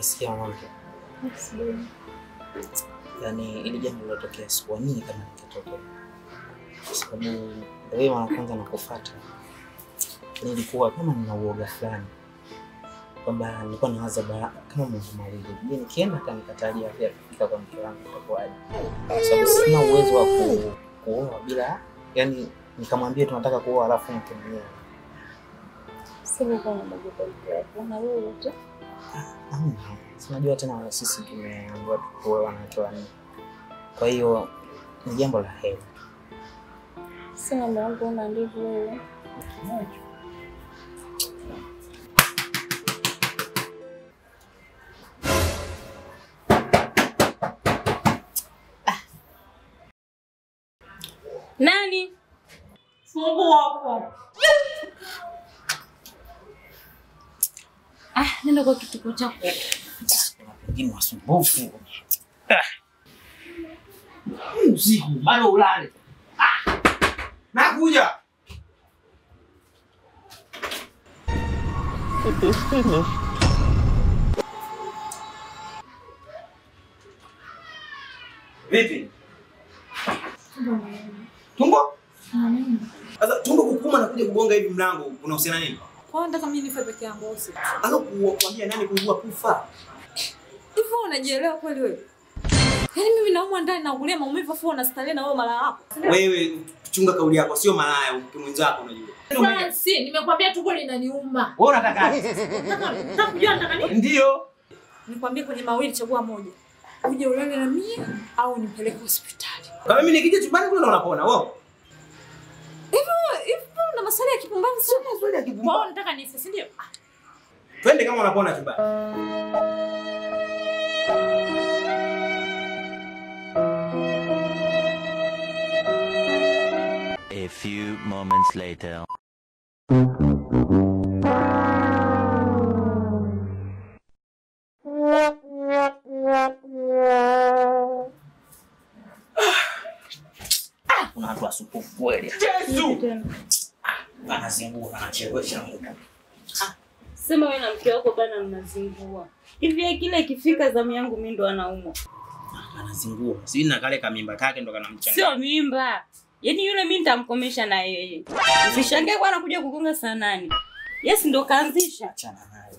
Nasikia mwanamke. Yaani ili jambo lilotokea sikuamini kama likatokea. Kwa sababu wewe mara kwanza nakufuata nilikuwa kama nina uoga fulani. Kwamba nilikuwa nawaza kama mambo mawili. Je, nikienda kanikatalia afya kufika kwa mke wangu itakuwaje? Kwa sababu sina uwezo wa kuoa bila, yani nikamwambia tunataka kuoa alafu mke mwenyewe. Sasa kama unaogopa mke wako na wewe tu. Hamna. Unajua tena sisi tumeambiwa tuoe wanawake wanne. Kwa hiyo ni jambo la heri. Sasa mwanangu una ndivyo wewe. Nani? Fungua hapo. Ah, nenda kwa kituko chako. Kuna pengine wasumbufu. Usiku bado ulale. Ah! Nakuja. Vipi? Tumbo? Sasa tumbo kukuma na kuja kugonga hivi mlango unahusiana nini? Kwa nataka mimi nife peke yangu au si? Alokuambia nani kuugua kufa? Hivyo unajielewa kweli wewe? Yaani mimi naumwa ndani na kulia maumivu afu unastarehe na wewe mara yako. Wewe chunga kauli yako, sio malaya mke mwenzako unajua. Francis, nimekwambia tumbo linaniuma. Wewe unataka? Nataka kujua nataka nini? Ndio. Nikwambie kwenye mawili chagua moja. Uje ulale na mimi au nipeleke hospitali. Kama mimi nikija chumbani kule unapona wewe. Hivyo una maswali ya kipumbavu sio? Maswali ya kipumbavu. Wewe unataka nife, si ndio? Twende kama unapona chumbani. A few moments later. Kuna watu wasumbufu kweli. Yesu! Anazingua, anachelewesha muda. Sema wewe na mke wako bana mnazingua. Hivi kile ikifika zamu yangu mimi ndo anaumwa. Anazingua. Si na kale kamimba kake ndo kanamchanganya. Sio mimba. Yaani yule mimi nitamkomesha na yeye. Usishangae kwa anakuja kugonga saa 8. Yes ndo kaanzisha. Achana naye.